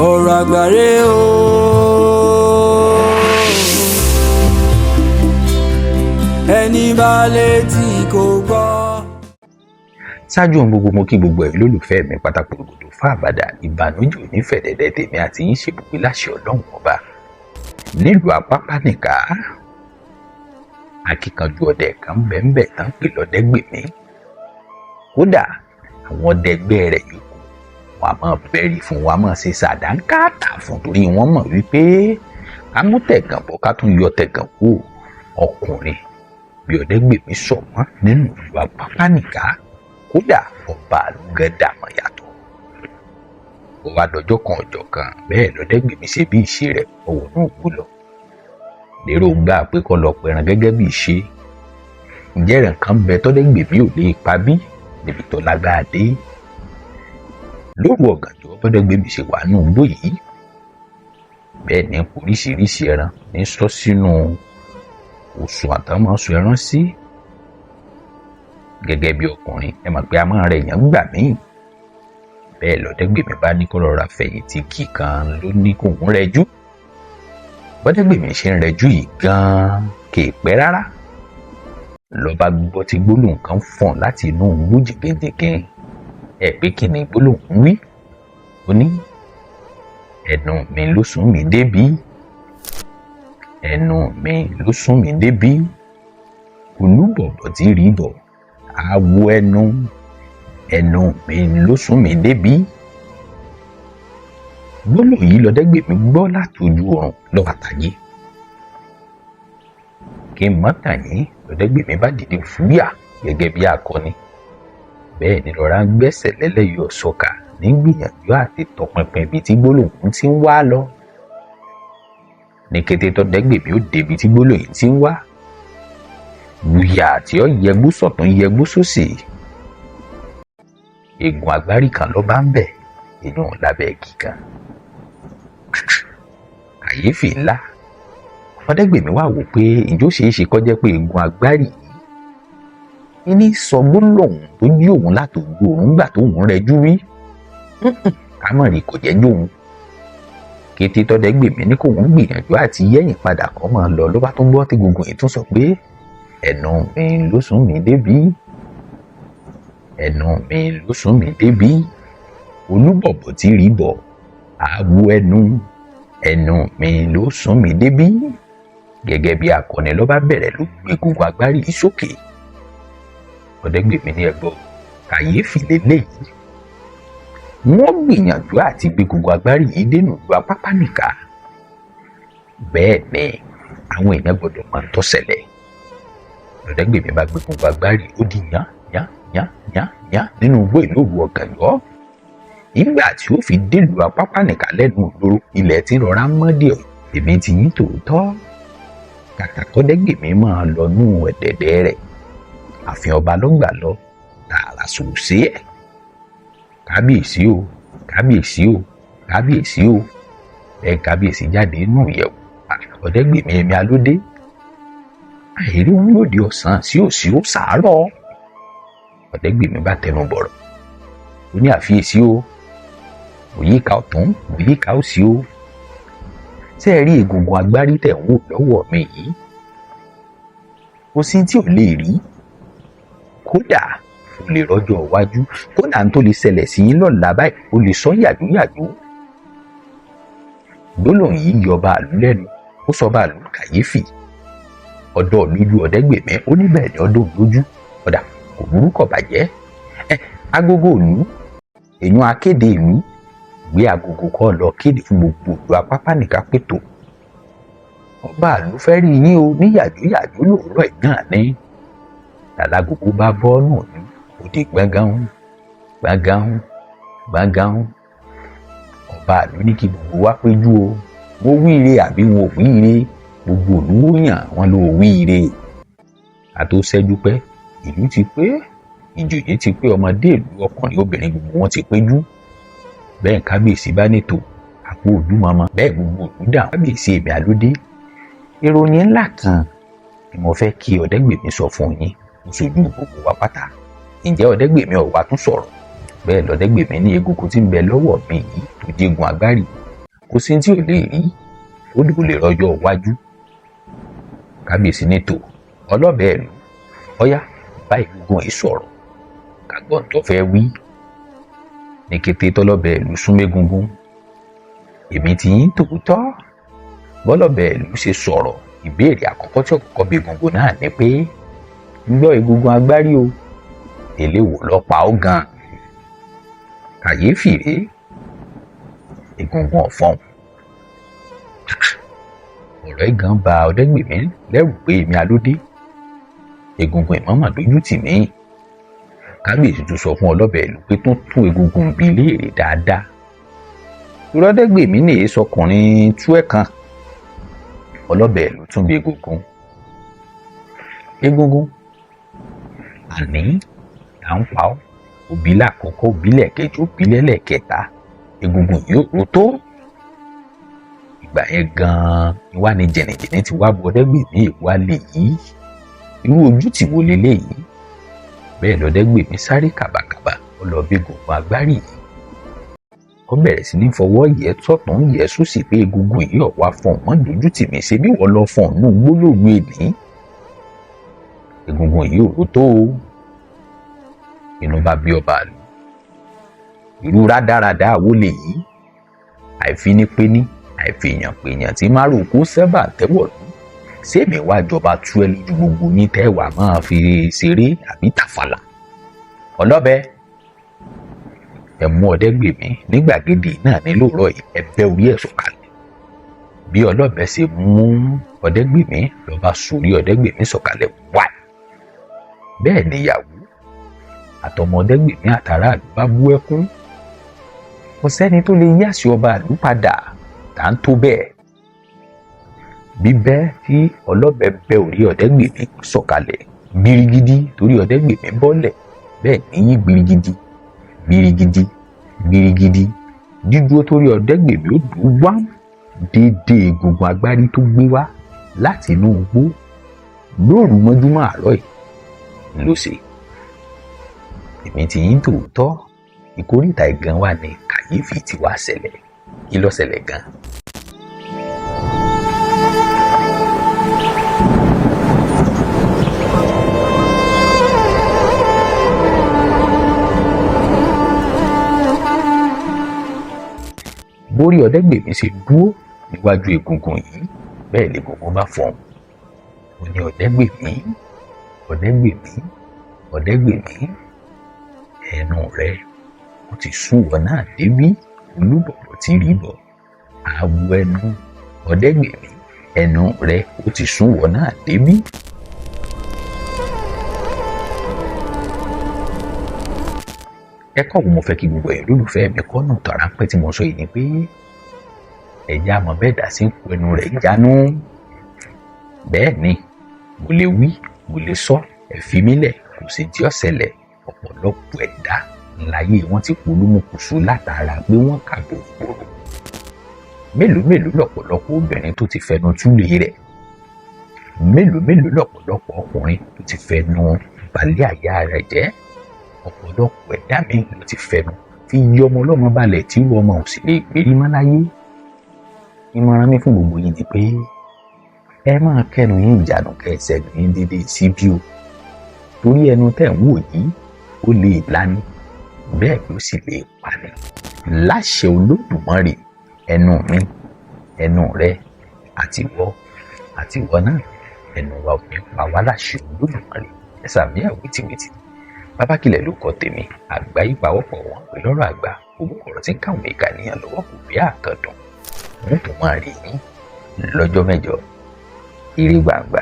Ọ̀rọ̀ àgbàre o. Ẹni bá létí kò gbọ́. Ṣáájú ohun gbogbo, mo kí gbogbo ẹ̀ lólùfẹ́ mi pátákó fún àbàdà ìbànújẹ́ onífẹ̀dẹ̀dẹ̀ tèmi àti yín ṣèbùgbé láṣẹ Ọlọ́run Ọba. Nílùú Apápánìká, akíkanjú ọdẹ kan bẹ́ẹ̀nbẹ́ẹ̀ tán pè lọ́dẹ́gbèmí. Kódà àwọn ọdẹ ẹgbẹ́ rẹ̀ yòókù wọn a máa bẹ́rí fún wọn, a máa ṣe sàdánkátà fún, torí wọ́n mọ̀ wípé ká mú tẹ̀gàn bọ́ ká tún yọ tẹ̀gàn kú, ọkùnrin bí Ọ̀dẹ́gbèmí sọ wọ́n nínú ìlú Apápánìká. Kódà ọba àlùgẹ́dà mọ̀ yàtọ̀. Ó wá dọjọ́ kan ọjọ́ kan bẹ́ẹ̀ lọ́dẹ́gbèmí ṣe bí ìṣe rẹ̀ ọwọ́ náà kú lọ. Lérò gbà pé kó lọ pẹran gẹ́gẹ́ bí ìṣe. Ǹjẹ́ ẹ̀ràn kan bẹ tọ́dẹ́gbèmí ò lè pa bí níbi tó lágbára dé? Lóru ọ̀gànjọ́ bọ́dẹ́gbèmí ṣe wà nù gbó yìí. Bẹ́ẹ̀ ni oríṣiríṣi ẹran ní sọ sínú òṣùwọ̀n àtàwọn sọ ẹran sí. Gẹ́gẹ́ bí ọkùnrin, ẹ mọ̀ pé a máa rẹ̀ èèyàn gbà míì. Bẹ́ẹ̀ lọ́dẹ́gbèmí bá ní kó rọra fẹ̀yìntì kì kan ló ní kó ń rẹjú. Bọ́dẹ́gbèmí ṣe ń rẹjú yìí gan-an kì í pẹ́ rárá. Lọ́ba gbọ́ tí gbólóhùn kan fọ̀n láti inú igbó jìgìjìgìn. Ẹ pé kí ni gbólóhùn wí? Ó ní, ẹnu mi ló sún mi débí. Ẹnu mi ló sún mi débí. Olúbọ̀bọ̀ tí rí bọ̀, àwo ẹnu. Ẹnu mi ló sún mi débí. Gbólóhùn yìí lọ́dẹ́gbèmí gbọ́ láti ojú ọ̀run lọ́wọ́ àtàyè. Kí n mọ́ tàn yín, lọ́dẹ́gbèmí bá dìde fúyà gẹ́gẹ́ bí akọni. Bẹ́ẹ̀ ni lọ́ra ń gbẹ́sẹ̀ lẹ́lẹ́yọ̀ sọ̀kà ní gbìyànjú àti tọpinpin ibi tí gbólóhùn ti ń wá lọ. Ní kété tọ́dẹ́gbèmí ó débi tí gbólóhùn ti ń wá, wùyà tí ó yẹgbó sọ̀tún yẹgbó sósì. Eegun agbárí kan ló bá ń bẹ̀, inú lábẹ́ igi kan. Kàyéfì ńlá. Ọ̀dẹ́gbèmí wá wò pé ǹjọ́ ṣeé ṣe kó jẹ́ pé eegun agbárí yìí ní sọ gbólóhùn tó jí òun látòjú òun gbà tó òun rẹjú rí. Kámọ̀rì kò jẹ́ jóun. Kété tọ́dẹ́gbèmí ní kóun gbìyànjú àti yẹ̀yìn padà kọ́ máa lọ ló bá tún gbọ́ tí gbogbo yìí tún sọ pé ẹnu mi ló sún mi débí. Ẹnu mi ló sún mi débí. Olúbọ̀bọ̀ tí rí bọ̀, àwo ẹnu. Ẹnu mi ló sún mi débí. Gẹ́gẹ́ bí akọni ló bá bẹ̀rẹ̀ ló gbé gbogbo agbárí yìí sókè. Ọ̀dẹ́gbèmí ní ẹgbọ́ kàyéfì lélẹ́yìí. Wọ́n gbìyànjú àti gbé gbogbo agbárí yìí dénú ìlú Apápánìká. Bẹ́ẹ̀ ni àwọn èèyàn gbọ́dọ̀ máa ń tó ṣẹlẹ̀. Ọ̀dẹ́gbèmí bá gbé gbogbo agbárí ó di yán yán yán yán yán nínú igbó ìlú ọ̀gànjọ́. Ìgbà tí ó fi délùú Apápánìká lẹ́nu òlóró, ilẹ̀ tí ń rọra mọ́ díẹ̀. Èmi ti yín tòótọ́. Kàkà kọ́dẹ́gbèmí máa lọ nú ẹ̀dẹ̀dẹ̀ rẹ̀. Ààfin ọba ló gbà lọ tààrà sòsé ẹ̀. Kábíyèsí o, kábíyèsí o, kábíyèsí o. Bẹ́ẹ̀ kábíyèsí jáde nínú ìyẹ̀wù. Ọ̀dẹ́gbèmí èmi alódé. Àìrí wúlòdì ọ̀sán sí òsì ó sàárọ̀. Ọ̀dẹ́gbèmí bá tẹnu bọ̀rọ̀. Ó ní àfiyèsí o. Mo yíká ọ̀tún, mo yíká òsì o. Ṣé ẹ rí egungun agbárí tẹ̀ ń wò lọ́wọ́ mi yìí? Kò sí tí ò lè rí. Kódà ó lè rọ́jọ́ iwájú, kódà ń tó lè ṣẹlẹ̀ sí yín lọ́la báyìí, ó lè sọ yàjóyàjó. Gbólóhùn yìí yọ bàálù lẹ́nu, ó sọ bàálù kàyéfì. Ọ̀dọ́ lójú Ọ̀dẹ́gbèmí, ó ní bẹ́ẹ̀ ni ọdún lójú. Ọ̀dà kò burú kò bàjẹ́. Ẹ agogo ìlú, èèyàn akéde ìlú, gbé agogo kọ́ lọ kéde fún gbogbo ìlú Apápánìká pètò. Ọba ìlú fẹ́ rí yín o ní yàjóyàjó lòórọ̀ ẹ̀ náà ní. Làlágogo bá bọ́ nù ní òde gbọ̀ngàn gbọ̀ngàn gbọ̀ngàn. Ọba ìlú ní kí gbogbo wa péjú o. Mo wíire àbí wọn ò wíire, gbogbo ìlú wó yàn wọn ló wíire. Àtó ṣẹ́jú pẹ́ Ìlú ti pé, ìjòyè ti pé, ọmọdé ìlú, ọkùnrin, obìnrin, gbogbo wọn ti péjú. Bẹ́ẹ̀ kábíyèsí bá nètò àpò òdúmọmọ, bẹ́ẹ̀ gbogbo òlú dà. Kábíyèsí, èmi Alódé, ìròyìn ńlá kan ni mo fẹ́ kí Ọ̀dẹ́gbèmí sọ fún yín, mo sojú gbogbo wa pátá. Ǹjẹ́ Ọ̀dẹ́gbèmí ọ̀wá tún sọ̀rọ̀? Bẹ́ẹ̀ lọ́dẹ́gbèmí ní egungun tí ń bẹ lọ́wọ́ mi yìí tó jẹ́gun agbárí, kò sí tí ò lè rí, ó dìbò lè rọjò iwájú. Kábíyèsí nètò ọlọ́bẹ̀ ìlú, ọ̀yá bá egungun yìí sọ̀rọ̀ kágbọ́n tó fẹ́ wí. Ní kété tọ́lọ́bẹ̀ ìlú súnmẹ́gungun, èmi ti yín tòótọ́. Bọ́lọ́bẹ̀ ìlú ṣe sọ̀rọ̀, ìbéèrè àkọ́kọ́ tí ọ̀kọ́kọ́ bí egungun náà ni pé, ń gbọ́ egungun agbárí o, eléwo ló pa ó gan? Kàyéfì rèé, egungun ọ̀fọ̀n. Ọ̀rọ̀ yìí gan ba Ọ̀dẹ́gbèmí lẹ́rù pé èmi Alódé, egungun ìmọ̀ọ́mọ̀ dójú tì mí. Kábíyèsí tún sọ fún ọlọ́bẹ̀ ìlú pé tó tún egungun bí léèrè dáadáa. Ọ̀dẹ́gbèmí ní sọkùnrin tú ẹ̀ kan. Ọlọ́bẹ̀ ìlú tún bí egungun. Egungun àní à ń pa ọ́, òbí lákòókò, òbí lẹ́ẹ̀kejì, òbí lẹ́lẹ́kẹta, egungun yóò rò tó. Ìgbà yẹn gan-an ni wá ní jẹ̀nìjẹ̀nì ti wá bu Ọ̀dẹ́gbèmí ìwà lè yí. Irú ojú tí wo leléyìí? Bẹ́ẹ̀ lọ́dẹ́gbèmí sáré kàbàkàbà, ó lọ bí egungun agbárí yìí. Ó bẹ̀rẹ̀ sí ní fọwọ́ yẹ̀ sọ́tún yẹ̀ sósì pé egungun yìí ọ̀wá fọ̀n mọ́ dojú tì mí, ṣe bí wọ́n lọ fọ̀n nù gbólóhùn èní. Egungun yìí ò tó o. Inú bá bí ọba àlù. Irú rádaràda wo lèyí? Àìfinipéní, àìfèèyàn-pèèyàn tí márùkù sẹ́bà tẹ́wọ̀lú. Sẹ́mi wá jọba tú ẹ lójú gbogbo yín tẹ́ wàá máa fi ṣeré àbí tàfàlà. Ọlọ́bẹ, ẹ mú Ọ̀dẹ́gbèmí ní gbàgede náà ní lóòrọ̀ yìí, ẹ bẹ́ orí ẹ̀ sọ̀kalẹ̀. Bí ọlọ́bẹ ṣe mú Ọ̀dẹ́gbèmí lọ́ba sórí Ọ̀dẹ́gbèmí sọ̀kalẹ̀ wáì. Bẹ́ẹ̀ níyàwó àtọmọ Ọ̀dẹ́gbèmí àtàrà àlù bá bú ẹkún. Kò sẹ́ni tó lè yí àṣẹ ọba àlù padà, tá ń tó bẹ́ẹ̀. Bíbẹ́ tí ọlọ́bẹ bẹ́ orí Ọ̀dẹ́gbèmí sọ̀kalẹ̀ gbirigidi torí Ọ̀dẹ́gbèmí bọ́lẹ̀, bẹ́ẹ̀ níyí gbirigidi gbirigidi gbirigidi. Dídúró torí Ọ̀dẹ́gbèmí ó dùn wá déédéé egungun agbárí tó gbé wá láti inú igbó lóru mọ́júmọ́ àárọ̀ yìí ló ṣe. Èmi ti yín tòótọ́, ìkórìtà ìgan wà ní kàyéfì tí wàá ṣẹlẹ̀. Kí ló ṣẹlẹ̀ gan? Bórí Ọ̀dẹ́gbèmí ṣe dúró níwájú egungun yìí, bẹ́ẹ̀ lẹ́gungun bá fọhùn. Ó ní Ọ̀dẹ́gbèmí, Ọ̀dẹ́gbèmí, Ọ̀dẹ́gbèmí, ẹnu rẹ ó ti sún wọn náà débí olúbọ̀bọ̀ tí rí bọ̀. Àwọ̀ ẹnu Ọ̀dẹ́gbèmí, ẹnu rẹ ó ti sún wọn náà débí. Ẹ̀kọ́ wo mo fẹ́ kí gbogbo ẹ̀yin olólùfẹ́ mi kọ́ nù tàn ráńpẹ́ tí mo sọ yìí ni pé ẹ̀já mọ̀ bẹ́ẹ̀ dà sí kó ẹnu rẹ̀ jánu. Bẹ́ẹ̀ ni mo lè wí, mo lè sọ, ẹ fi mí lẹ̀, kò sí tí ó ṣẹlẹ̀. Ọ̀pọ̀lọpọ̀ ẹ̀dá láyé wọn ti polúmọkùsù látara pé wọ́n kà gbòòrò. Mélòó mélòó lọ̀pọ̀lọpọ̀ obìnrin tó ti fẹnu túlé rẹ̀. Mélòó mélòó lọ̀pọ̀lọpọ̀ ọkùnrin tó ti fẹnu balẹ̀ àyà rẹ̀ jẹ́. Ọ̀pọ̀lọpọ̀ ẹ̀dá mi ló ti fẹnu fi yí ọmọ ọlọ́mọ balẹ̀ tí irú ọmọ ò sì lè gbérí mọ́ láyé. Ìmọ̀ràn mi fún gbogbo yín ni pé ẹ máa kẹ́nu yín ìjánu kẹsẹ̀ yín dédé síbí o. Torí ẹnu tẹ̀ ń wò yìí ó lè lani, bẹ́ẹ̀ ló sì lè pani. Láṣẹ Olódùmarè, ẹnu mi, ẹnu rẹ, àtiwọ́, àtiwọ́ náà, ẹnu wa ò ní pa wá láṣẹ Olódùmarè. Ẹ sàmì ẹ̀ wìtìwìtì. Babákilẹ̀ ló kọ tèmi, àgbà ìpawọ́pọ̀ wọn pẹ̀lú ọ̀rọ̀ àgbà, òmùkọ̀rọ̀ tí ń káwọn ìkànnìyàn lọ́wọ́ kò bí àkàndùn. Wọ́n tún máa rí yín lọ́jọ́ mẹ́jọ. Ire gbàgbà.